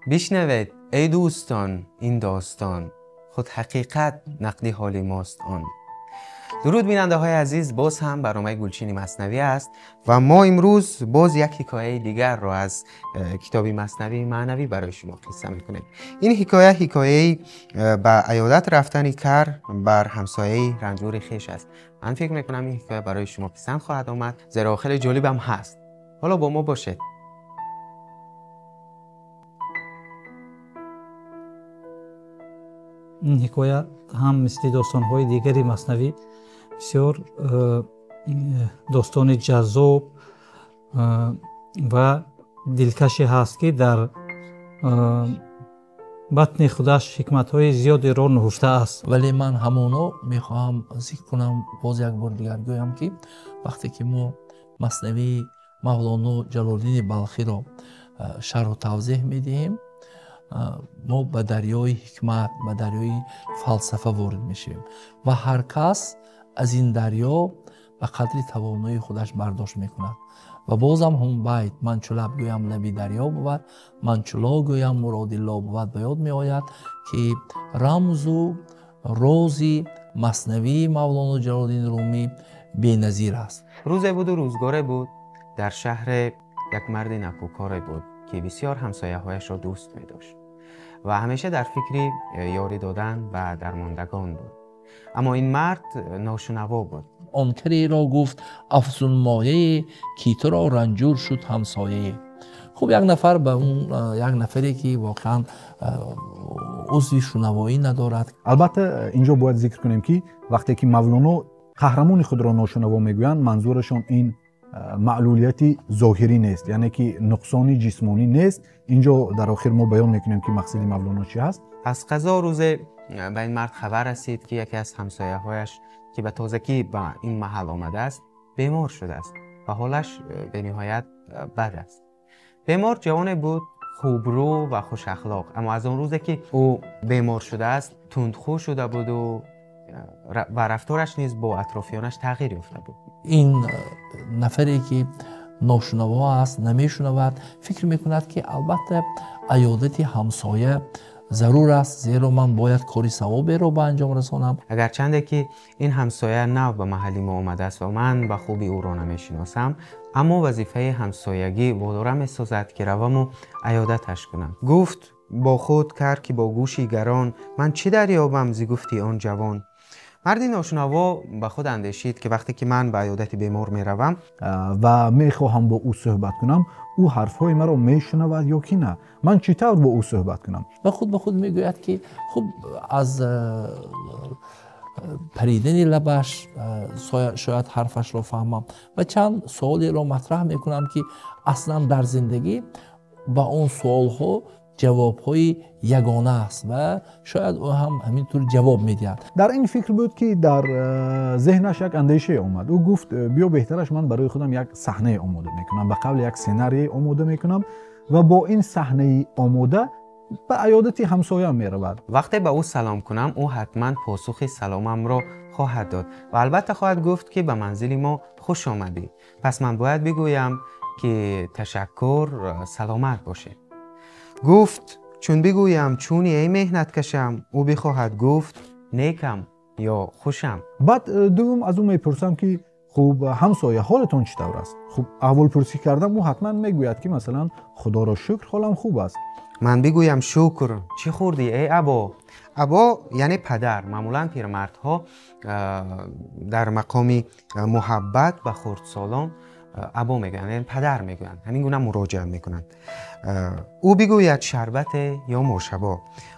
Бишнавед эй дӯстон ин достон, худ ҳақиқат нақли ҳоли мост он. Дуруд бинандаҳои азиз, боз ҳам барномаи Гулчини Маснавӣ аст ва мо имрӯз боз як ҳикояи дигарро аз китоби Маснавии маънавӣ барои шумо қисса мекунем. Ин ҳикоя ҳикояи ба аёдат рафтани кар бар ҳамсояи ранҷури хеш аст. Ман фикр мекунам ин ҳикоя барои шумо писанд хоҳад омад, зеро хеле ҷолибам ҳаст. Ҳоло бо мо бошед. Ин ҳикоя ҳам мисли достонҳои дигари Маснавӣ бисёр достони ҷаззоб ва дилкаше ҳаст, ки дар батни худаш ҳикматҳои зиёдеро нуҳуфта аст. Вале ман ҳамоно мехоҳам зикр кунам, боз як бор дигар гӯям, ки вақте ки мо Маснавии Мавлоно Ҷалолиддини Балхиро шарҳу тавзеҳ медиҳем, мо ба дарёи ҳикмат, ба дарёи фалсафа ворид мешавем ва ҳар кас аз ин дарё ба қадри тавоноии худаш бардошт мекунад. Ва бозам ҳам байт ман чу лаб гӯям лаби дарё бувад, ман чу ло гӯям муроди ло бувад ба ёд меояд, ки рамзу рози Маснавии Мавлоно Ҷалолиддини Румӣ беназир аст. Рӯзе буду рӯзгоре буд, дар шаҳре як марди накӯкоре буд, ки бисёр ҳамсояҳояшро дӯст медошт ва ҳамеша дар фикри ёрӣ додан ба дармондагон буд. Аммо ин мард ношунаво буд. Он кареро гуфт афзунмояе, ки туро ранҷур шуд ҳамсояе. Хуб, як нафар ба он як нафаре, ки воқеан узви шунавоӣ надорад. Албатта инҷо бояд зикр кунем, ки вақте ки Мавлоно қаҳрамони худро ношунаво мегӯянд, манзурашон ин маълулияти зоҳирӣ нест, яъне ки нуқсони ҷисмонӣ нест. Инҷо дар охир мо баён мекунем, ки мақсади Мавлоно чӣ ҳаст. Аз қазо рӯзе ба ин мард хабар расид, ки яке аз ҳамсояҳояш, ки ба тозагӣ ба ин маҳал омадааст, бемор шудааст ва ҳолаш бениҳоят бад аст. Бемор ҷавоне буд хубрӯ ва хушахлоқ, аммо аз он рӯзе ки ӯ бемор шудааст, тундхӯ шуда буду ва рафтораш низ бо атрофиёнаш тағйир ёфта буд. Ин нафаре, ки ношунаво аст, намешунавад, фикр мекунад, ки албатта аёдати ҳамсоя зарур аст, зеро ман бояд кори савоберо ба анҷом расонам. Агарчанде ки ин ҳамсоя нав ба маҳалли мо омадааст ва ман ба хуби ӯро намешиносам, аммо вазифаи ҳамсоягӣ водора месозад, ки раваму аёдаташ кунам. Гуфт бо худ кар, ки бо гӯши гарон ман чӣ дарёбам зи гуфти он ҷавон. Марди ношунаво ба худ андешид, ки вақте ки ман ба аёдати бемор меравам ва мехоҳам бо ӯ суҳбат кунам, ӯ ҳарфҳои маро мешунавад ё ки на? Ман чӣ тавр бо ӯ суҳбат кунам? Ва худ ба худ мегӯяд, ки хуб, аз паридани лабаш шояд ҳарфашро фаҳмам, ва чанд суолеро матраҳ мекунам, ки аслан дар зиндагӣ ба он суолҳо ҷавобҳои ягона аст ва шояд ӯ ҳам ҳамин тур ҷавоб медиҳад. Дар ин фикр буд, ки дар зеҳнаш як андешае омад. Ӯ гуфт: биё, беҳтараш ман барои худам як саҳнае омода мекунам, ба қавли як сценарие омода мекунам ва бо ин саҳнаи омода ба аёдати ҳамсоям меравад. Вақте ба ӯ салом кунам, ӯ ҳатман посухи саломамро хоҳад дод ва албатта хоҳад гуфт, ки ба манзили мо хуш омадӣ. Пас ман бояд бигӯям, ки ташаккур, саломат бошед. Гуфт: чун бигӯям чуни эй меҳнаткашам, ӯ бихоҳад гуфт некам ё хушам. Баъд дуввум аз ӯ мепурсам, ки хуб, ҳамсоя, ҳолатон чӣ тавр аст? Хуб, аҳволпурсӣ кардам, ӯ ҳатман мегӯяд, ки масалан худоро шукр, ҳолам хуб аст. Ман бигӯям: шукр, чӣ хӯрдӣ эй або? Або яъне падар. Маъмулан пирмардҳо дар мақоми муҳаббат ба хурдсолон або мегӯянд, яъне падар мегӯянд, ҳамин гуна муроҷиат мекунанд. Ӯ бигӯяд шарбате ё мошабо.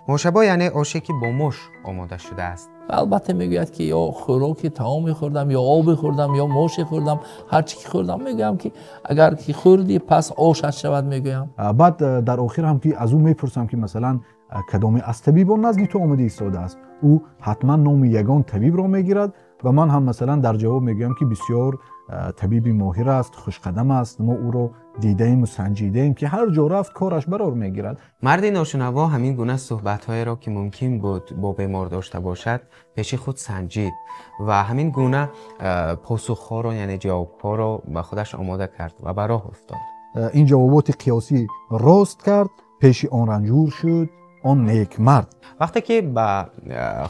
Мошабо яъне оше, ки бо мош омода шудааст. Ва албатта мегӯяд, ки ё хӯроки таоме хӯрдам, ё обе хӯрдам, ё моше хӯрдам, ҳар чӣ ки хӯрдам. Мегӯям, ки агар ки хӯрдӣ, пас ошат шавад, мегӯям. Баъд дар охир ҳам ки аз ӯ мепурсам, ки масалан кадоме аз табибон назди ту омада истодааст, ӯ ҳатман номи ягон табибро мегирад ва ман ҳам масалан дар ҷавоб мегӯям, ки бисёр табиби моҳир аст, хушқадам аст, мо ӯро дидаему санҷидаем, ки ҳар ҷо рафт кораш барор мегирад. Марди ношунаво ҳамин гуна суҳбатҳоеро, ки мумкин буд бо бемор дошта бошад, пеши худ санҷид ва ҳамин гуна посухҳоро, яъне ҷавобҳоро ба худаш омода кард ва ба роҳ уфтод. Ин ҷавоботи қиёсӣ рост кард. Пеши он ранҷур шуд он некмард. Вақте ки ба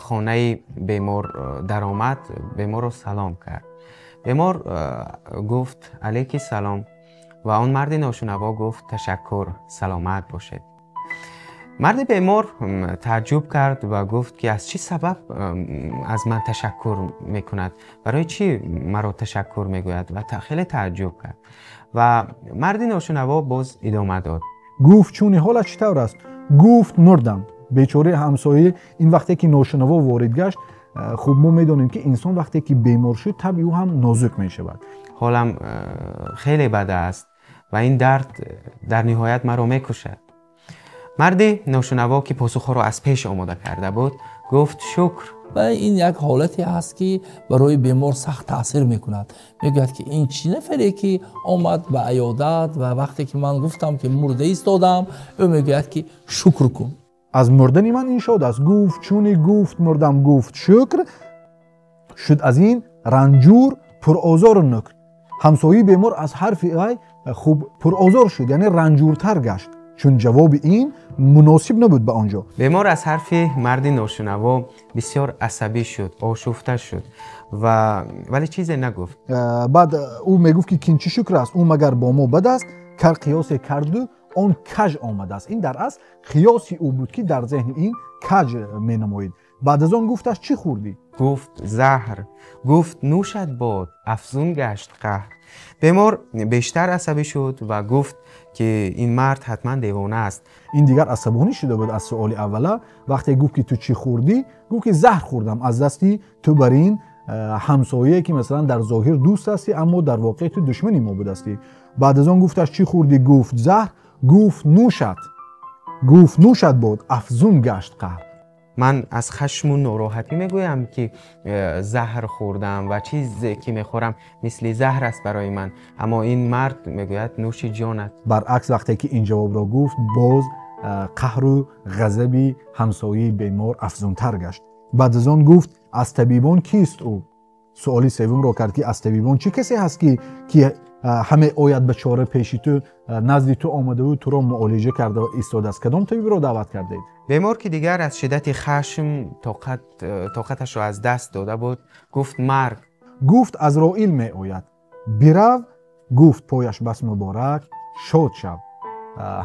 хонаи бемор даромад, беморро салом кард. Бемор гуфт алайки салом ва он марди ношунаво гуфт ташаккур, саломат бошед. Марди бемор тааҷҷуб кард ва гуфт ки аз чӣ сабаб аз ман ташаккур мекунад, барои чӣ маро ташаккур мегӯяд ва хеле тааҷҷуб кард. Ва марди ношунаво боз идома дод. Гуфт чуни ҳолат чӣ тавр аст? Гуфт мурдам. Бечораи ҳамсоя ин вақте ки ношунаво ворид гашт, хуб мо медонем ки инсон вақте ки бемор шуд табъи ӯ ҳам нозук мешавад. Ҳолам хеле бад аст ва ин дард дар ниҳоят маро мекушад. Марди ношунаво ки посухҳоро аз пеш омода карда буд гуфт шукр. Ва ин як ҳолате ҳаст ки барои бемор сахт таъсир мекунад. Мегӯяд ки ин чӣ нафаре ки омад ба аёдат ва вақте ки ман гуфтам ки мурда истодам, ӯ мегӯяд ки шукр кун. Аз мурдани ман ин шод аст. Гуфт чуни гуфт мурдам гуфт шукр, шуд аз ин ранҷур пурозору нукр. Ҳамсояи бемор аз ҳарфи вай хуб пурозор шуд, яъне ранҷуртар гашт, чун ҷавоби ин муносиб набуд ба он ҷо. Бемор аз ҳарфи марди ношунаво бисёр асабӣ шуд, ошуфта шуд вале чизе нагуфт. Баъд ӯ мегуфт ки кин чӣ шукр аст, ӯ магар бо мо бад аст, кар қиёсе карду он каж омадааст. Ин дар асл қиёси ӯ буд ки дар зеҳни ин каж менамоид. Баъд аз он гуфташ чӣ хӯрдӣ? Гуфт заҳр. Гуфт нӯшат бод, афзун гашт қаҳр. Бемор бештар асабӣ шуд ва гуфт ки ин мард ҳатман девона аст. Ин дигар асабонӣ шуда буд аз суоли аввала. Вақте гуфт ки ту чӣ хӯрдӣ, гуфт ки заҳр хӯрдам аз дасти ту бар ин ҳамсояе ки масалан дар зоҳир дӯст ҳастӣ, аммо дар воқеъ ту душмани мо будастӣ. Баъд аз он гуфташ чӣ хӯрдӣ? Гуфт заҳр. Гуфт нӯшат. Гуфт нӯшат бод, афзун гашт қаҳр. Ман аз хашму нороҳатӣ мегӯям ки заҳр хӯрдам ва чизе ки мехӯрам мисли заҳр аст барои ман, аммо ин мард мегӯяд нӯши ҷонат. Баръакс вақте ки ин ҷавобро гуфт, боз қаҳру ғазаби ҳамсояи бемор афзунтар гашт. Баъд аз он гуфт аз табибон кист ӯ? Суоли севумро кард ки аз табибон чӣ касе ҳаст ки ҳаме ояд ба чора пеши ту, назди ту омадаву туро муолиҷа карда истодааст? Кадом табибро даъват кардед? Бемор ки дигар аз шиддати хашм тоқаташро аз даст дода буд, гуфт марг. Гуфт Азроил меояд, бирав. Гуфт пояш бас муборак, шод шав.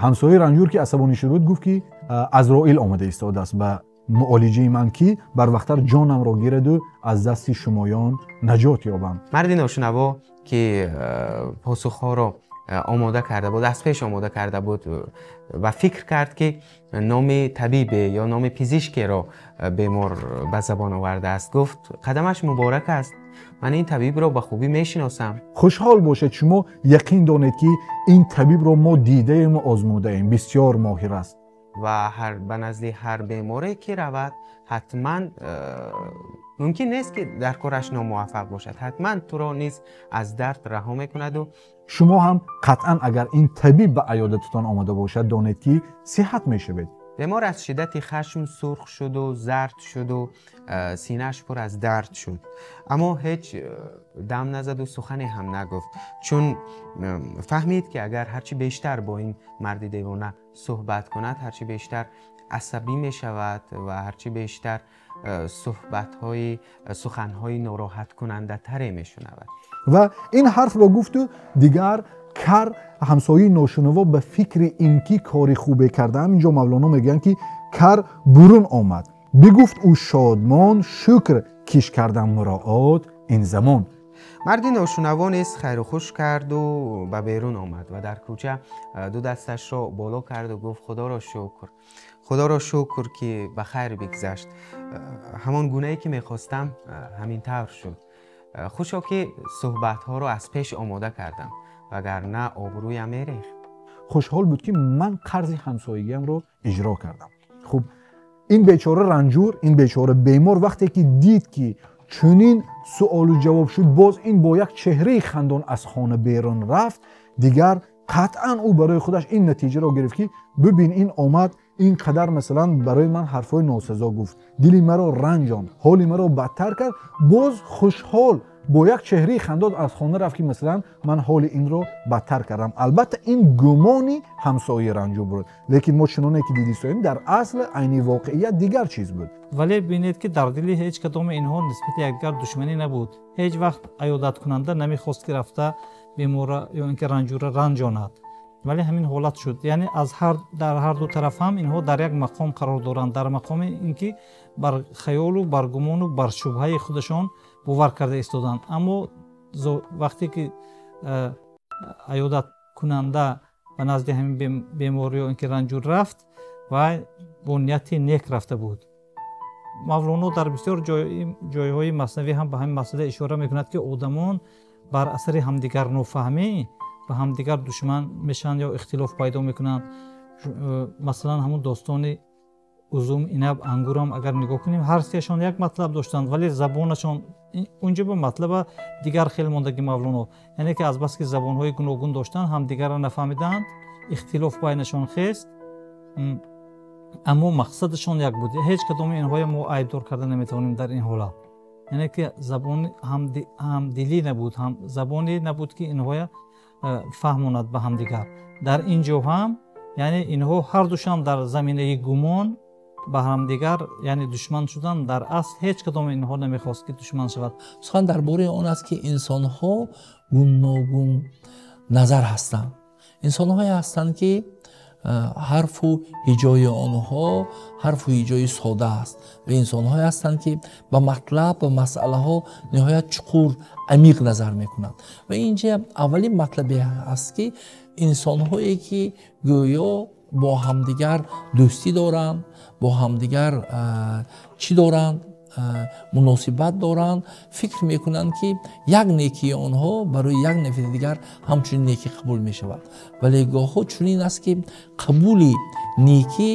Ҳамсояи ранҷур ки асабонӣ шуда буд гуфт ки Азроил омада истодааст ба муолиҷаи ман, ки барвақттар ҷонамро гираду аз дасти шумоён наҷот ёбам. Марди ношунаво ки посухҳоро омода карда буд, аз пеш омода карда буд ва фикр кард ки номи табибе ё номи пизишкеро бемор ба забон овардааст, гуфт қадамаш муборак аст, ман ин табибро ба хубӣ мешиносам. Хушҳол бошед, шумо яқин донед ки ин табибро мо дидаему озмудаем, бисёр моҳир аст. Ва ба назди ҳар беморе ки равад, ҳатман мумкин нест ки дар кораш номуваффақ бошад, ҳатман туро низ аз дард раҳо мекунаду шумо ҳам қатъан агар ин табиб ба аёдататон омада бошад, донед ки сиҳат мешавед. Бемор аз шиддати хашм сурх шуду зард шуду синааш пур аз дард шуд, аммо ҳеҷ дам назаду сухане ҳам нагуфт, чун фаҳмид ки агар ҳарчи бештар бо ин марди девона суҳбат кунад, ҳарчи бештар асабӣ мешавад ва ҳарчи бештар суханҳои нороҳаткунандатаре мешунавад. Ва ин ҳарфро гуфту дигар кар ҳамсояи ношунаво ба фикри ин ки кори хубе кардаам, инҷо Мавлоно мегӯянд ки кар бурун омад. Бигуфт ӯ шодмон, шукр киш кардам муроот ин замон. Марди ношунаво низ хайру хуш карду ба берун омад ва дар кӯча ду дасташро боло карду гуфт худоро шукр, худоро шукр ки ба хайр бигзашт. Ҳамон гунае ки мехостам ҳамин тавр шуд. Хушо ки суҳбатҳоро аз пеш омода кардам, вагарна обрӯям мерехт. Хушҳол буд ки ман қарзи ҳамсоягиамро иҷро кардам. Хуб, ин бечора ранҷур, ин бечора бемор вақте ки дид ки чунин суолу ҷавоб шуд, боз ин бо як чеҳраи хандон аз хона берун рафт. Дигар қатъан ӯ барои худаш ин натиҷаро гирифт ки бибин, ин омад ин қадар масалан барои ман ҳарфҳои носазо гуфт, дили маро ранҷонд, ҳоли маро бадтар кард, боз хушҳол бо як чеҳраи хандон аз хона рафт, ки масалан ман ҳоли инро бадтар кардам. Албатта ин гумони ҳамсояи ранҷур буд, лекин мо чуноне ки дидистоем, дар асл айни воқеият дигар чиз буд. Вале бинед, ки дар дили ҳеҷ кадоми инҳо нисбати якдигар душманӣ набуд. Ҳеҷ вақт аёдаткунанда намехост, ки рафта бемора ё ин ки ранҷурра ранҷонад, вале ҳамин ҳолат шуд. Яъне дар ҳар ду тараф ҳам инҳо дар як мақом қарор доранд, дар мақоми ин ки бар хаёлу бар гумону бар шубҳаи худашон бовар карда истоданд. Аммо вақте ки аёдаткунанда ба назди ҳамин бемор ё ин ки ранҷур рафт, вай бо нияти нек рафта буд. Мавлоно дар бисёр ҷойҳои маснавӣ ҳам ба ҳамин масъала ишора мекунад, ки одамон бар асари ҳамдигар нофаҳмӣ ба ҳамдигар душман мешаванд ё ихтилоф пайдо мекунанд. Масалан, ҳамун достони узум, инаб, ангурам агар нигоҳ кунем, ҳар сеяшон як матлаб доштанд, вале забонашон унҷо ба матлаба дигар хел мондаги Мавлоно. Яъне ки азбаски забонҳои гуногун доштанд, ҳамдигарро нафаҳмиданд, ихтилоф байнашон хест, аммо мақсадашон як буд. Ҳеҷ кадоми инҳоя мо айбдор карда наметавонем дар ин ҳолат. Яъне ки забони ҳамдилӣ набуд, забоне набуд, ки инҳоя фаҳмонад ба ҳамдигар. Дар ин ҷо ҳам, яъне инҳо ҳардушам дар заминаи гумон ба ҳамдигар, яъне душман шуданд. Дар асл ҳеҷ кадоми инҳо намехост, ки душман шавад. Сухан дар бораи он аст, ки инсонҳо гуногун назар ҳастанд. Инсонҳое ҳастанд, ки ҳарфу ҳиҷои онҳо ҳарфу ҳиҷои сода аст, ва инсонҳое ҳастанд, ки ба матлаб, ба масъалаҳо ниҳоят чуқур, амиқ назар мекунанд. Ва инҷа аввалин матлабе аст, ки инсонҳое ки гӯё бо ҳамдигар дӯстӣ доранд, бо ҳамдигар чӣ доранд, муносибат доранд, фикр мекунанд, ки як некии онҳо барои як нафари дигар ҳамчун некӣ қабул мешавад. Вале гоҳҳо чунин аст, ки қабули некӣ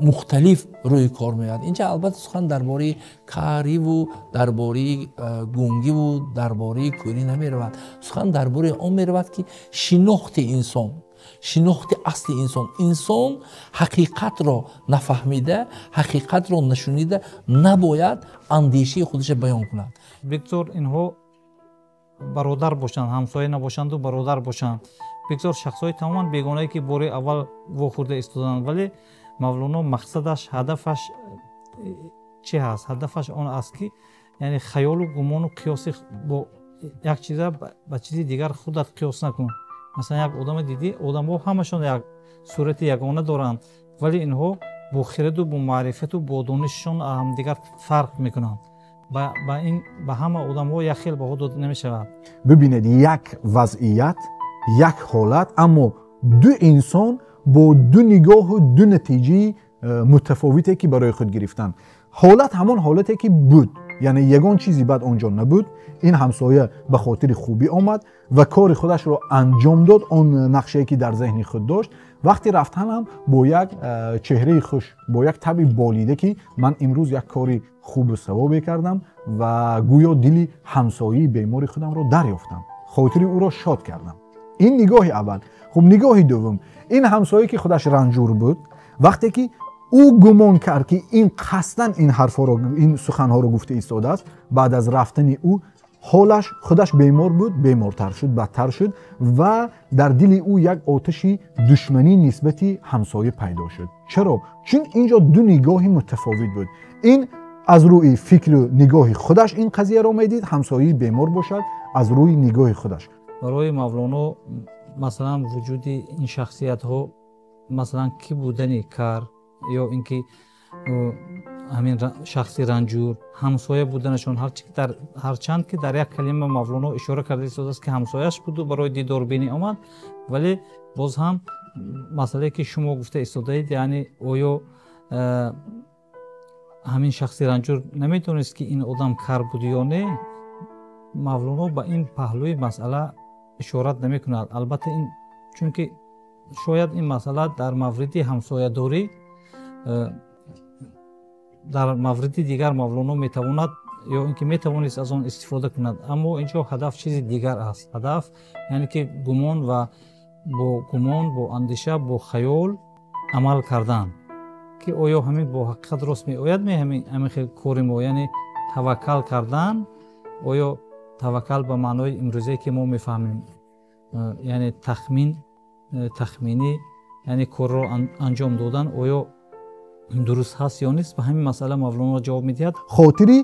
мухталиф рӯи кор меояд. Инҷа албатта сухан дар бораи кариву дар бораи гунгиву дар бораи кӯрӣ намеравад. Сухан дар бораи он меравад, ки шинохти инсон, шинохти асли инсон, инсон ҳақиқатро нафаҳмида, ҳақиқатро нашунида набояд андешаи худашро баён кунад. Бигзор инҳо бародар бошанд, ҳамсоя набошанду бародар бошанд, бигзор шахсҳои тамоман бегонае, ки бори аввал вохӯрда истоданд, вале Мавлоно мақсадаш, ҳадафаш чӣ ҳаст? Ҳадафаш он аст, ки яъне хаёлу гумону қиёси бо як чиза ба чизи дигар худат қиёс накун. Масалан, як одаме дидӣ, одамҳо ҳамашон як сурати ягона доранд, вале инҳо бо хираду бо маърифату бо донишшон ҳамдигар фарқ мекунанд. Ба ҳама одамҳо як хел баҳо дода намешавад. Бибинед, як вазъият, як ҳолат, аммо ду инсон бо ду нигоҳу ду натиҷаи мутафовите, ки барои худ гирифтанд. Ҳолат ҳамон ҳолате ки буд, яъне ягон чизи бад он ҷо набуд. Ин ҳамсоя ба хотири хубӣ омад ва кори худашро анҷом дод, он нақшае ки дар зеҳни худ дошт. Вақти рафтан ҳам бо як чеҳраи хуш, бо як табъи болида, ки ман имрӯз як кори хубу савобе кардам ва гӯё дили ҳамсояи бемори худамро дарёфтам, хотири ӯро шод кардам. Ин нигоҳи аввал. Хуб, нигоҳи дуввум: ин ҳамсоя, ки худаш ранҷур буд, вақте ки ӯ гумон кард, ки ин қасдан ин ҳарфҳоро, ин суханҳоро гуфта истодааст, баъд аз рафтани ӯ ҳолаш, худаш бемор буд, бемортар шуд, бадтар шуд ва дар дили ӯ як оташи душманӣ нисбати ҳамсоя пайдо шуд. Чаро? Чун инҷо ду нигоҳи мутафовит буд. Ин аз рӯи фикру нигоҳи худаш ин қазияро медид, ҳамсояи бемор бошад аз рӯи нигоҳи худаш. Барои Мавлоно, масалан, вуҷуди ин шахсиятҳо, масалан, кӣ будани кар ё ин ки ҳамин шахси ранҷур, ҳамсоя буданашон, ҳарчанд ки дар як калима Мавлоно ишора карда истодааст, ки ҳамсояш буду барои дидорбинӣ омад, вале боз ҳам масъалае, ки шумо гуфта истодаед, яъне оё ҳамин шахси ранҷур наметавонист, ки ин одам кар буд ё не, Мавлоно ба ин паҳлӯи масъала ишорат намекунад. Албатта, ин чунки шояд ин масъала дар мавриди ҳамсоядорӣ, дар мавриди дигар Мавлоно метавонад ё ин ки метавонист аз он истифода кунад, аммо инҷо ҳадаф чизи дигар аст. Ҳадаф, яъне ки гумон ва бо гумон, бо андеша, бо хаёл амал кардан, ки оё ҳамин бо ҳақиқат рост меояд, ҳамин хел кори мо, яъне таваккал кардан Оё таваккал ба маънои имрӯзае ки мо мефаҳмем, яъне тахмин, тахминӣ, яъне корро анҷом додан, оё дуруст ҳаст ё нест? Ба ҳамин масъала Мавлоно ҷавоб медиҳад. Хотири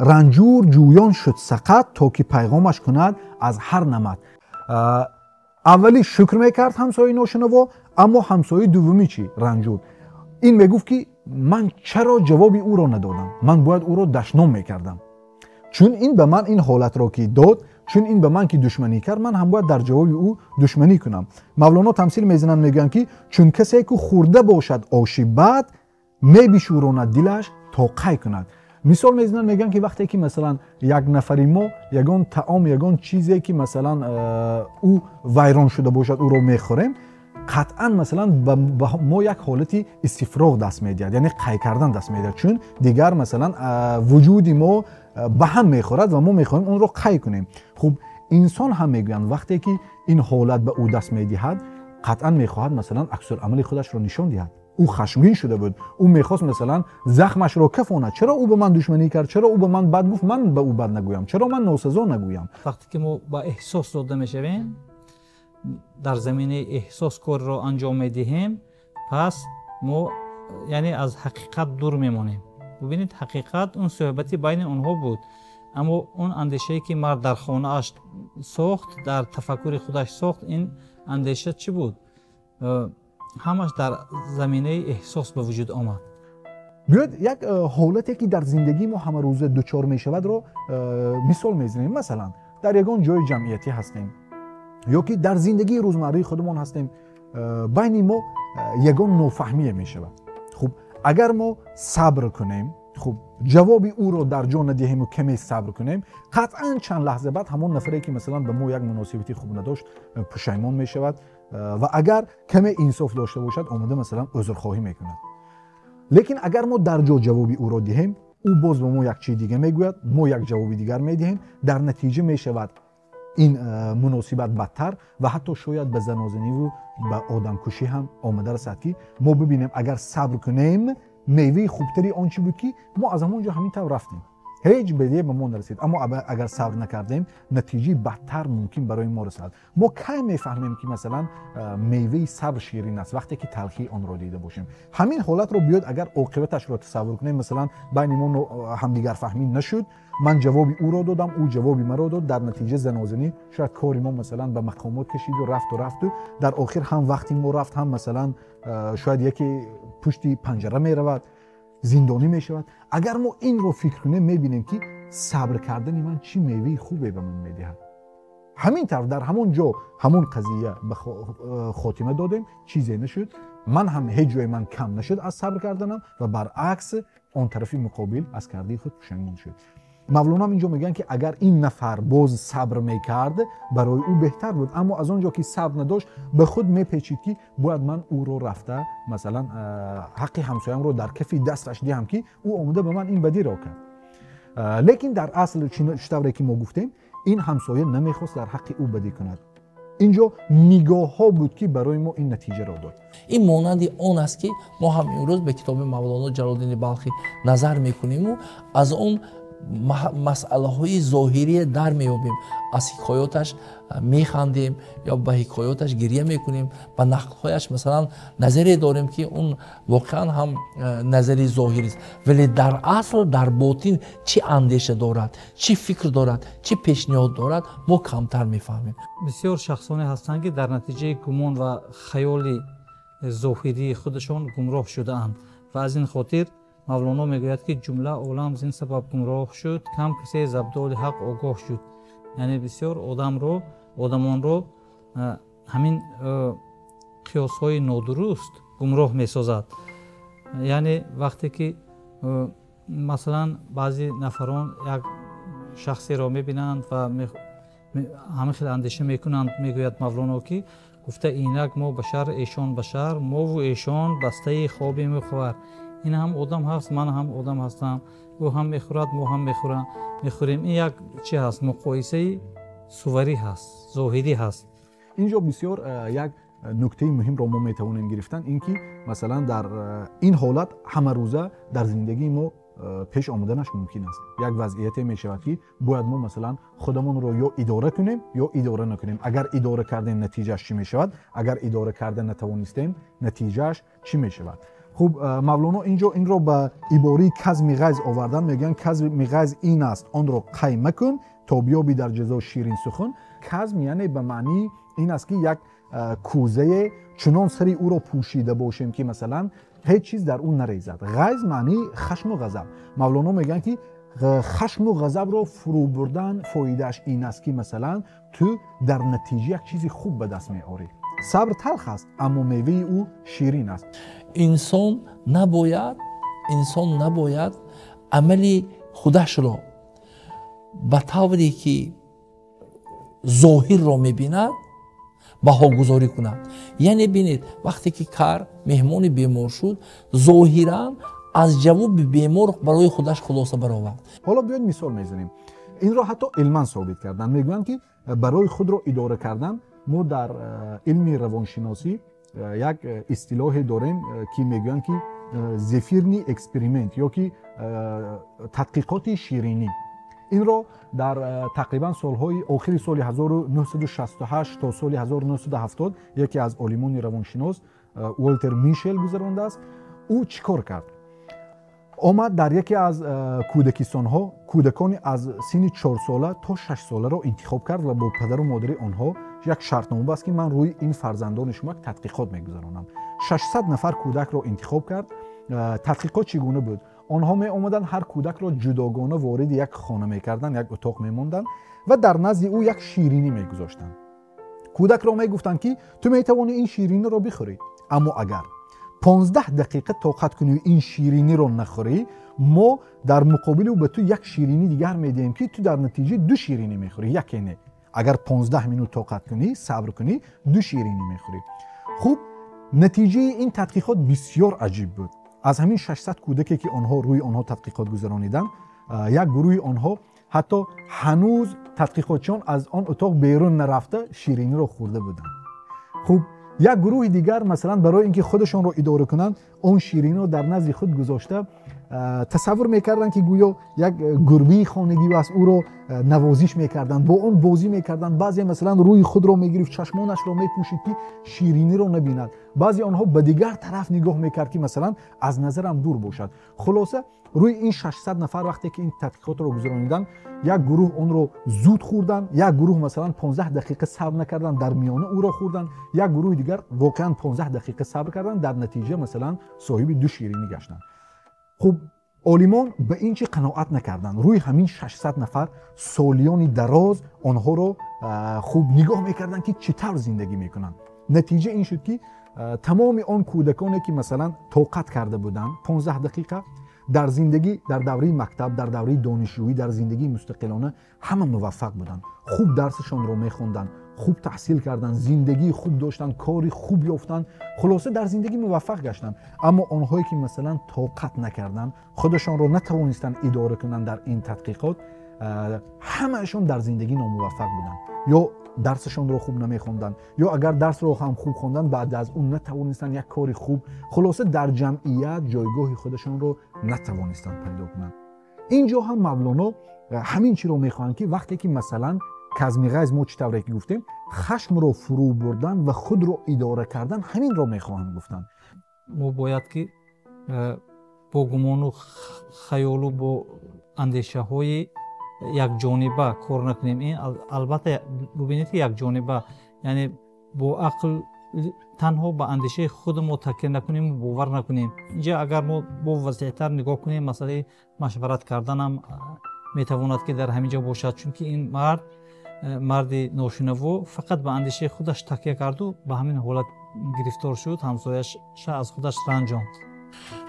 ранҷур ҷӯён шуд сақат, то ки пайғомаш кунад аз ҳар намат. Аввалӣ шукр мекард ҳамсояи ношунаво, аммо ҳамсояи дуввумӣ чӣ? Ранҷур. Ин мегуфт, ки ман чаро ҷавоби ӯро надодам? Ман бояд ӯро дашном мекардам, чун ин ба ман ин ҳолатро ки дод, чун ин ба ман ки душманӣ кард, ман ҳам бояд дар ҷавоби ӯ душманӣ кунам. Мавлоно тамсил мезананд, мегӯянд, ки чун касе ку хӯрда бошад оши бад, мебишӯронад дилаш то қай кунад. Мисол мезананд, мегӯянд, ки вақте ки масалан як нафари мо ягон таом, ягон чизе ки масалан ӯ вайрон шуда бошад, ӯро мехӯрем, қатъан масалан ба мо як ҳолати истифроғ даст медиҳад, яъне қай кардан даст медиҳад, чун дигар масалан вуҷуди мо ба ҳам мехӯрад ва мо мехоҳем онро қай кунем. Хуб, инсон ҳам мегӯянд, вақте ки ин ҳолат ба ӯ даст медиҳад, қатъан мехоҳад масалан аксуламали худашро нишон диҳад. Ӯ хашмгин шуда буд, ӯ мехост масалан захмашро кафонад. Чаро ӯ ба ман душманӣ кард? Чаро ӯ ба ман бад гуфт? Ман ба ӯ бад нагӯям? Чаро ман носазо нагӯям? Вақте ки мо ба эҳсос дода мешавем, дар заминаи эҳсос корро анҷом медиҳем, пас мо яъне аз ҳақиқат дур мемонем. Бубинед, ҳақиқат он суҳбати байни онҳо буд, аммо он андешае ки мард дар хонааш сохт, дар тафаккури худаш сохт, ин андеша чӣ буд? Ҳамаш дар заминаи эҳсос ба вуҷуд омад. Биёед як ҳолате ки дар зиндагии мо ҳамарӯза дучор мешавадро мисол мезанем. Масалан, дар ягон ҷои ҷамъиятӣ ҳастем ё ки дар зиндагии рӯзмарраи худамон ҳастем, байни мо ягон нофаҳмие мешавад. Хуб, агар мо сабр кунем, хуб, ҷавоби ӯро дар ҷо надиҳему каме сабр кунем, қатъан чанд лаҳза баъд ҳамон нафаре ки масалан ба мо як муносибати хуб надошт, пушаймон мешавад ва агар каме инсоф дошта бошад, омада масалан узрхоҳӣ мекунад. Лекин агар мо дар ҷо ҷавоби ӯро диҳем, ӯ боз ба мо як чизи дига мегӯяд, мо як ҷавоби дигар медиҳем, дар натиҷа мешавад ин муносибат бадтар ва ҳатто шояд ба занозаниву ба одамкушӣ ҳам омада расад, ки мо бибинем, агар сабр кунем, меваи хубтари он чӣ буд, ки мо аз ҳамон ҷо ҳамин тавр рафтем, ҳеҷ бедие ба мо нарасид. Аммо агар сабр накардем, натиҷаи бадтар мумкин барои мо расад. Мо кай мефаҳмем, ки масалан меваи сабр ширин аст? Вақте ки талхии онро дида бошем. Ҳамин ҳолатро биёд агар оқибаташро тасаввур кунем. Масалан, байни мо ҳамдигарфаҳмӣ нашуд, ман ҷавоби ӯро додам, ӯ ҷавоби маро дод, дар натиҷа занозанӣ, шояд кори мо масалан ба мақомот кашиду рафту рафту дар охир ҳам вақти мо рафт, ҳам масалан шояд яке пушти панҷара меравад, зиндонӣ мешавад. Агар мо инро фикр кунем, мебинем, ки сабр кардани ман чӣ меваи хубе ба ман медиҳад. Ҳамин тавр дар ҳамон ҷо ҳамон қазия ба хотима додем, чизе нашуд, ман ҳам ҳеҷ ҷои ман кам нашуд аз сабр карданам ва баръакс он тарафи муқобил аз кардаи худ пушаймон шуд. Мавлоно инҷо мегӯянд, ки агар ин нафар боз сабр мекард, барои ӯ беҳтар буд, аммо аз он ҷо ки сабр надошт, ба худ мепечид, ки бояд ман ӯро рафта масалан ҳаққи ҳамсоямро дар кафи дасташ диҳам, ки ӯ омада ба ман ин бадиро кард. Лекин дар асл, чӣ тавре ки мо гуфтем, ин ҳамсоя намехост дар ҳаққи ӯ бадӣ кунад. Инҷо нигоҳҳо буд, ки барои мо ин натиҷаро дод. Ин монанди он аст, ки мо ҳам имрӯз ба китоби Мавлоно Ҷалолиддини Балхӣ назар мекуниму аз он масъалаҳои зоҳирие дар меёбем, аз ҳикоёташ механдем ё ба ҳикоёташ гирья мекунем, ба нақлҳояш масалан назаре дорем, ки он воқеан ҳам назари зоҳирист, вале дар асл, дар ботин чӣ андеша дорад, чӣ фикр дорад, чӣ пешниҳод дорад, мо камтар мефаҳмем. Бисёр шахсоне ҳастанд, ки дар натиҷаи гумон ва хаёли зоҳирии худашон гумроҳ шудаанд ва аз ин хотир Мавлоно мегӯяд, ки ҷумла олам зин сабаб гумроҳ шуд, кам касе з абдоли ҳақ огоҳ шуд. Яъне бисёр одамро, одамонро ҳамин қиёсҳои нодуруст гумроҳ месозад. Яъне вақте ки масалан баъзе нафарон як шахсеро мебинанд ва ҳамин хел андеша мекунанд, мегӯяд Мавлоно, ки гуфта инак мо башар, эшон башар, мову эшон бастаи хоби мехӯрад. Ин ҳам одам ҳаст, ман ҳам одам ҳастам, ӯ ҳам мехӯрад, мо ҳам мехӯрем. Ин як чи ҳаст? Муқоисаи суварӣ ҳаст, зоҳирӣ ҳаст. Инҷо бисёр як нуктаи муҳимро мо метавонем гирифтан, ин ки масалан дар ин ҳолат ҳамарӯза дар зиндагии мо пеш омаданаш мумкин аст. Як вазъияте мешавад, ки бояд мо масалан худамонро ё идора кунем, ё идора накунем. Агар идора кардем, натиҷааш чӣ мешавад? Агар идора карда натавонистем, натиҷааш чӣ мешавад? Хуб, Мавлоно инҷо инро ба ибораи казми ғайз овардан, мегӯянд: казми ғайз ин аст, онро қай макун, то биёбӣ дар ҷазо ширин сухан. Казм яъне ба маънии ин аст, ки як кӯзае чунон сари ӯро пӯшида бошем, ки масалан ҳеҷ чиз дар ӯ нарезад. Ғайз маънии хашму ғазаб. Мавлоно мегӯянд, ки хашму ғазабро фурӯ бурдан фоидааш ин аст, ки масалан ту дар натиҷа як чизи хуб ба даст меорӣ. Сабр талх аст, аммо меваи ӯ ширин аст. Инсон набояд амали худашро ба тавре ки зоҳирро мебинад баҳогузорӣ кунад. Яъне бинед, вақте ки кар меҳмони бемор шуд, зоҳиран аз ҷавоби бемор барои худаш хулоса баровард. Ҳоло биёед мисол мезанем. Инро ҳатто илман собит карданд. Мегӯянд, ки барои худро идора кардан мо дар илми равоншиносӣ як истилоҳе дорем, ки мегӯянд, ки зефирный эксперимент ё ки тадқиқоти ширинӣ. Инро дар тақрибан солҳои охири соли 1968 то соли 1970 яке аз олимони равоншинос Уолтер Мишел гузарондааст. Ӯ чӣ кор кард? Омад, дар яке аз кӯдакистонҳо кӯдакони аз синни 4сола то 6соларо интихоб кард ва бо падару модари онҳо як шартнома баст, ки ман рӯи ин фарзандони шумо як тадқиқот мегузаронам. 600 нафар кӯдакро интихоб кард. Тадқиқот чӣ гуна буд? Онҳо меомаданд, ҳар кӯдакро ҷудогона вориди як хона мекарданд, як утоқ мемонданд ва дар назди ӯ як ширинӣ мегузоштанд. Кӯдакро мегуфтанд, ки ту метавонӣ ин шириниро бихӯрӣ, аммо агар 15 дақиқа тоқат кунӣ, ин шириниро нахӯрӣ, мо дар муқобили ӯ ба ту як ширинӣ дигар медиҳем, ки ту дар натиҷа ду ширинӣ мехӯрӣ, яке не. Агар 15 минут тоқат кунӣ, сабр кунӣ, ду ширинӣ мехӯрӣ. Хуб, натиҷаи ин тадқиқот бисёр аҷиб буд. Аз ҳамин 600 кӯдаке, ки онҳо рӯи онҳо тадқиқот гузарониданд, як гурӯҳи онҳо ҳатто ҳанӯз тадқиқотчиён аз он утоқ берун нарафта, шириниро хӯрда буданд. Хуб, як гурӯҳи дигар масалан барои ин ки худашонро идора кунанд, он шириниро дар назди худ гузошта, тасаввур мекарданд, ки гӯё як гурбаи хонагӣ аст, ӯро навозиш мекарданд, бо он бозӣ мекарданд. Баъзе масалан рӯи худро мегирифт, чашмонашро мепӯшид, ки шириниро набинад. Баъзе онҳо ба дигар тараф нигоҳ мекард, ки масалан аз назарам дур бошад. Хулоса, рӯи ин 600 нафар вақте ки ин тадқиқотро гузарониданд, як гурӯҳ онро зуд хӯрданд, як гурӯҳ масалан 15 дақиқа сабр накарданд, дар миёна ӯро хӯрданд, як гурӯҳи дигар воқеан 15 дақиқа сабр карданд, дар натиҷа масалан соҳиби ду ширинӣ гаштанд. Хуб, олимон ба ин чи қаноат накарданд. Рӯи ҳамин 600 нафар солиёни дароз онҳоро хуб нигоҳ мекарданд, ки чӣ тавр зиндагӣ мекунанд. Натиҷа ин шуд, ки тамоми он кӯдаконе, ки масалан тоқат карда буданд 15 дақиқа, дар зиндагӣ, дар давраи мактаб, дар давраи донишҷӯӣ, дар зиндагии мустақилона ҳама муваффақ буданд, хуб дарсашонро мехонданд, хуб таҳсил карданд, зиндагии хуб доштанд, кори хуб ёфтанд, хулоса, дар зиндагӣ муваффақ гаштанд. Аммо онҳое, ки масалан тоқат накарданд, худашонро натавонистанд идора кунанд, дар ин тадқиқот ҳамаашон дар зиндагӣ номуваффақ буданд: ё дарсашонро хуб намехонданд, ё агар дарсро ҳам хуб хонданд, баъд аз он натавонистанд як кори хуб, хулоса, дар ҷамъият ҷойгоҳи худашонро натавонистанд пайдо кунанд. Ин ҷо ҳам Мавлоно ҳамин чиро мехоҳанд, ки вақте ки масалан казми ғайз, мо чӣ тавре ки гуфтем, хашмро фурӯ бурдан ва худро идора кардан, ҳаминро мехоҳанд гуфтанд. Мо бояд ки бо гумону хаёлу бо андешаҳои якҷониба кор накунем. Ин албатта, бубинед, ки якҷониба, яъне бо ақл танҳо ба андешаи худи мо такя накунем, бовар накунем. Инҷа агар мо бо васеътар нигоҳ кунем, масъалаи машварат карданам метавонад, ки дар ҳамин ҷо бошад, чунки ин мард, марди ношунаво, фақат ба андешаи худаш такя карду ба ҳамин ҳолат гирифтор шуд, ҳамсояша аз худаш ранҷонд.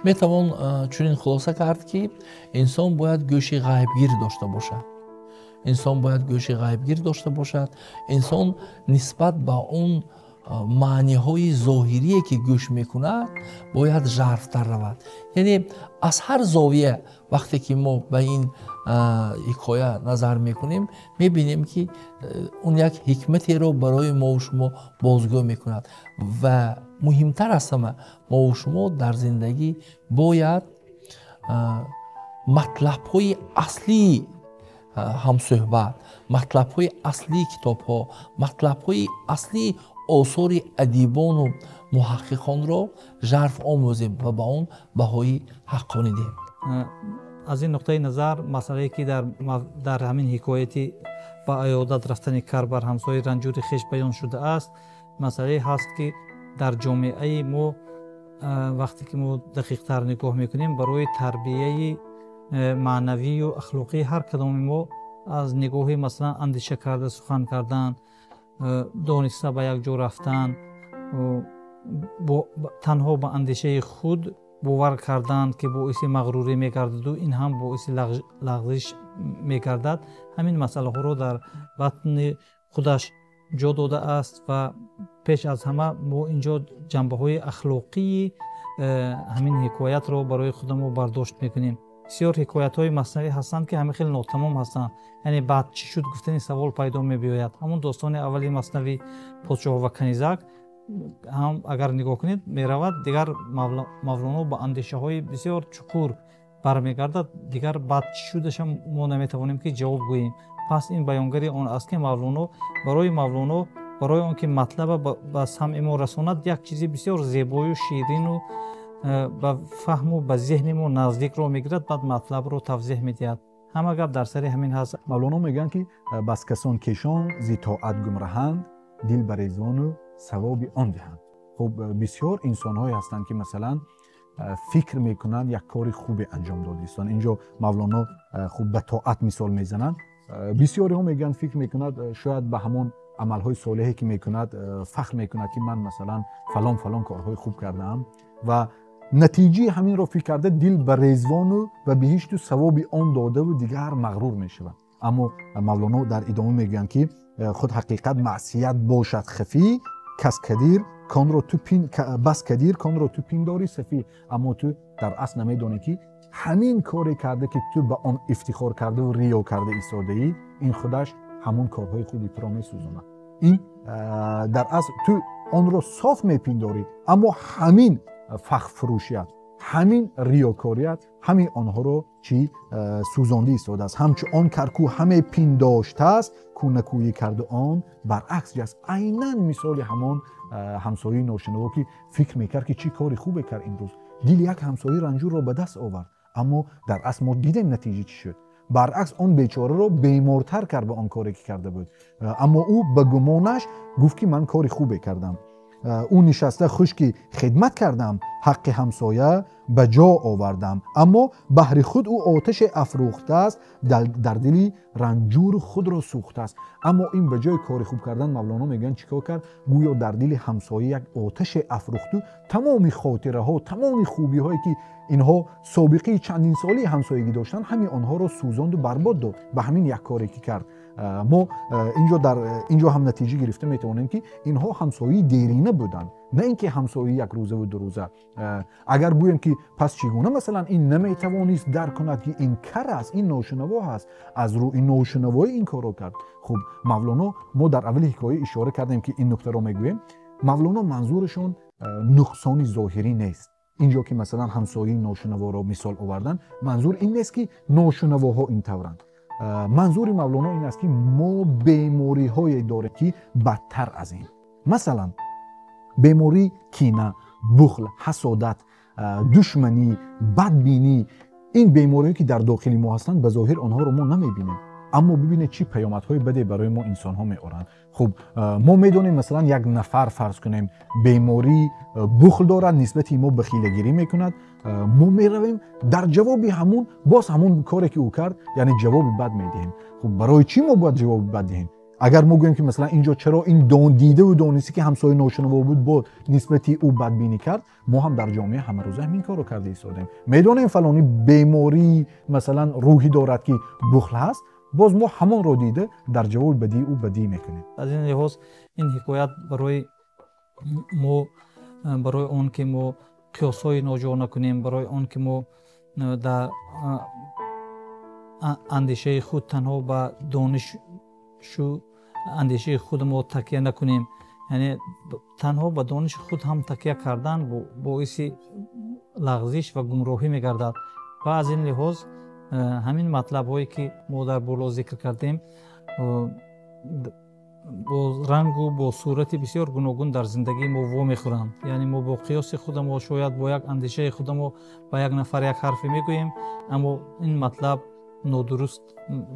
Метавон чунин хулоса кард, ки инсон бояд гӯши ғайбгир дошта бошад. Инсон бояд гӯши ғайбгир дошта бошад. Инсон нисбат ба он маъниҳои зоҳирие, ки гӯш мекунад, бояд жарфтар равад. Яъне аз ҳар зовия вақте ки мо ба ин ҳикоя назар мекунем, мебинем, ки он як ҳикматеро барои мову шумо бозгӯ мекунад. Ва муҳимтар аз ҳама, мову шумо дар зиндагӣ бояд Матлабҳои аслии ҳамсӯҳбат, матлабҳои аслии китобҳо, матлабҳои аслии осори адибону муҳаққиқонро жарф омӯзем ва ба он баҳои ҳаққонӣ диҳем. Аз ин нуқтаи назар масъалае ки дар ҳамин ҳикояти ба аёдат рафтани кар бар ҳамсояи ранҷури хеш баён шудааст, масъалае ҳаст ки дар ҷомеаи мо вақте ки мо дақиқтар нигоҳ мекунем, барои тарбияи маънавию ахлоқии ҳар кадоми мо аз нигоҳи масалан андеша карда сухан кардан, дониста ба як ҷо рафтан, танҳо ба андешаи худ бовар кардан ки боиси мағрурӣ мегардаду ин ҳам боиси лағзиш мегардад, ҳамин масъалаҳоро дар батни худаш ҷо додааст ва пеш аз ҳама мо инҷо ҷанбаҳои ахлоқии ҳамин ҳикоятро барои худамо бардошт мекунем. Бисёр ҳикоятҳои маснавӣ ҳастанд ки ҳама хеле нотамом ҳастанд, яъне баъд чӣ шуд гуфтани савол пайдо мебиёяд. Ҳамон достони аввали маснавӣ подшоҳ ва канизак ҳам агар нигоҳ кунед меравад, дигар Мавлоно ба андешаҳои бисёр чуқур бармегардад, дигар баъд чӣ шудаша мо наметавонем ки ҷавоб гӯем. Пас ин баёнгари он аст ки Мавлоно барои Мавлоно барои он ки матлаба ба самъи мо расонад, як чизи бисёр зебою ширину ба фаҳму ба зеҳни мо наздикро мегирад, баъд матлабро тавзеҳ медиҳад. Ҳама гап дар сари ҳамин ҳаст. Мавлоно мегӯянд ки бас касон кешон зи тоат гумраҳанд, дил ба резвону савоби он диҳанд. Хуб, бисёр инсонҳое ҳастанд ки масалан фикр мекунанд як кори хубе анҷом додистанд. Инҷо Мавлоно хуб ба тоат мисол мезананд. Бисёриҳо мегӯянд фикр мекунад шояд ба ҳамон амалҳои солеҳе ки мекунад фахр мекунад ки ман масалан фалон фалон корҳои хуб кардаам ва натиҷаи ҳаминро фикр карда дил ба резвону ба биҳишту савоби он додаву дигар мағрур мешавад. Аммо Мавлоно дар идома мегӯянд ки худ ҳақиқат маъсият бошад хафӣ, кас кадир конро ту пин, бас кадир конро ту пиндорӣ сафӣ. Аммо ту дар асл намедонӣ ки ҳамин коре карда ки ту ба он ифтихор кардаву риё карда истодаӣ, ин худаш ҳамон корҳои худи туро месӯзонад. Ин дар асл ту онро соф мепиндорӣ, аммо ҳамин фахрфурӯшият, ҳамин риёкорият ҳамин онҳоро чӣ сӯзондӣ истодааст. Ҳамчу он карку ҳаме пиндоштааст, ку накӯӣ карду он баръакс ҷаст. Айнан мисоли ҳамон ҳамсояи ношинаво ки фикр мекард ки чӣ кори хубе кард имрӯз, дили як ҳамсояи ранҷурро ба даст овард, аммо дар асл мо дидем натиҷа чӣ шуд. Баръакс он бечораро бемортар кард ба он коре ки карда буд, аммо ӯ ба гумонаш гуфт ки ман кори хубе кардам. Ӯ нишаста хуш ки хидмат кардам, ҳаққи ҳамсоя ба ҷо овардам, аммо баҳри худ ӯ оташе афрӯхтааст, дар дили ранҷур худро сӯхтааст. Аммо ин ба ҷои кори хуб кардан Мавлоно мегӯянд чӣ кор кард? Гӯё дар дили ҳамсоя як оташе афрӯхту тамоми хотираҳо, тамоми хубиҳое ки инҳо собиқаи чандинсолии ҳамсоягӣ доштанд, ҳамин онҳоро сӯзонду барбод дод ба ҳамин як коре ки кард. Мо инҷо дар инҷо ҳам натиҷа гирифта метавонем ки инҳо ҳамсояи дерина буданд, на ин ки ҳамсояи як рӯзаву дурӯза. Агар гӯем ки пас чӣ гуна масалан ин наметавонист дарк кунад ки ин кар аст, ин ношунаво ҳаст, аз рӯи ношунавоӣ ин корро кард. Хуб, Мавлоно мо дар аввали ҳикоя ишора кардем ки ин нуктаро мегӯем. Мавлоно манзурашон нуқсони зоҳирӣ нест. Инҷо ки масалан ҳамсояи ношунаворо мисол овардан, манзур ин нест ки ношунавоҳо ин тавранд. Манзури Мавлоно ин аст ки мо бемориҳое дорем ки бадтар аз ин. Масалан, бемории кина, бухл, ҳасодат, душманӣ, бадбинӣ, ин бемориҳое ки дар дохили мо ҳастанд, ба зоҳир онҳоро мо намебинем, аммо бибинед чӣ паёмадҳои баде барои мо инсонҳо меоранд. Хуб, мо медонем масалан як нафар фарз кунем бемории бухл дорад, нисбати мо бахилагирӣ мекунад, мо меравем дар ҷавоби ҳамун боз ҳамун коре ки ӯ кард, яъне ҷавоби бад медиҳем. Хуб, барои чӣ мо бояд ҷавоби бад диҳем? Агар мо гӯем ки масалан инҷо чаро ин дидаву донисте ки ҳамсоя ношунаво буд бо нисбати ӯ бадбинӣ кард, мо ҳам дар ҷомеа ҳамарӯза ҳамин корро карда истодем. Медонем фалонӣ бемории масалан рӯҳӣ дорад ки бухл ҳаст, боз мо ҳамонро дида дар ҷавоби бадии ӯ бадӣ мекунем. Аз ин лиҳоз ин ҳикоят барои мо, барои он ки мо қиёсҳои ноҷо накунем, барои он ки мо дар андешаи худ танҳо ба донишу андешаи худ мо такя накунем, яъне танҳо ба дониши худ ҳам такя кардан боиси лағзиш ва гумроҳӣ мегардад. Ва аз ин лиҳоз Ҳамин матлабҳое ки мо дар боло зикр кардем, бо рангу бо сурати бисёр гуногун дар зиндагии мо вомехӯранд. Яъне мо бо қиёси худамо, шояд бо як андешаи худамо ба як нафар як ҳарфе мегӯем, аммо ин матлаб нодуруст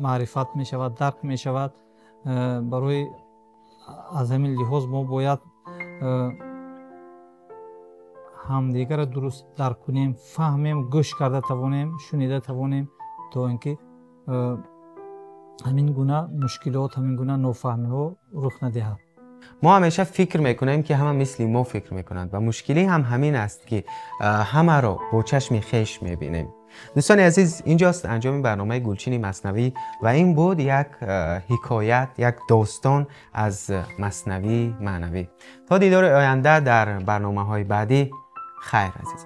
маърифат мешавад, дарк мешавад. Барои аз ҳамин лиҳоз мо бояд ҳамдигарро дуруст дарк кунем, фаҳмем, гӯш карда тавонем, шунида тавонем, то ин ки ҳамин гуна мушкилот, ҳамин гуна нофаҳмиҳо рух надиҳад. Мо ҳамеша фикр мекунем, ки ҳама мисли мо фикр мекунанд ва мушкилӣ ҳам ҳамин аст, ки ҳамаро бо чашми хеш мебинем. Дӯстони азиз, инҷост анҷоми барномаи Гулчини Маснавӣ ва ин буд як ҳикоят, як достон аз Маснавии маънавӣ. То дидори оянда дар барномаҳои баъдӣ, хайр, азиз.